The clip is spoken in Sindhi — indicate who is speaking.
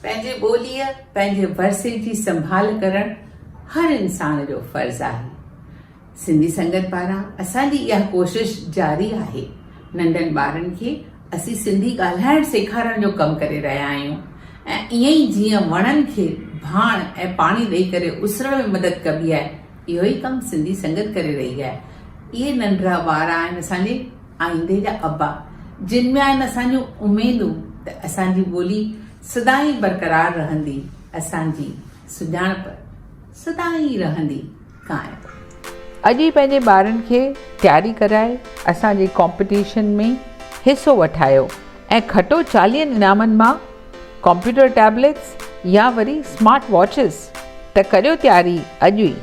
Speaker 1: پنهنجي ٻوليء، پنهنجي ورثي جي سنڀال ڪرڻ هر انسان جو فرض آهي. سنڌي سنگت پاران اسان جي اها ڪوشش جاري آهي. ننڍن ٻارن کي اسين سنڌي ڳالهائڻ سيکارڻ جو ڪم ڪري رهيا آهيون ۽ ائين ئي جيئن وڻن کي ڀاڻ ۽ پاڻي ڏئي ڪري اسرڻ ۾ مدد ڪبي آهي، اهو ئي ڪم سنڌي سنگت ڪري رهي آهي. اهي ننڍڙا ٻار آهن اسان جي آئيندي جا ابا، جن ۾ آهن اسان جون اميدون ته اسان جي ٻولي سدائين برقرار رهندي، اسان جي سڃاڻپ سدائين رهندي قائم.
Speaker 2: اڄ ئي پنهنجي ٻارن کي تياري ڪرائي اسان جي ڪامپيٽيشن ۾ حصو وٺايو ۽ کٽو چاليهن انعامن مان ڪمپيوٽر ٽيبليٽس يا وري سمارٽ واچز ته ڪريو تياري اڄ ئي.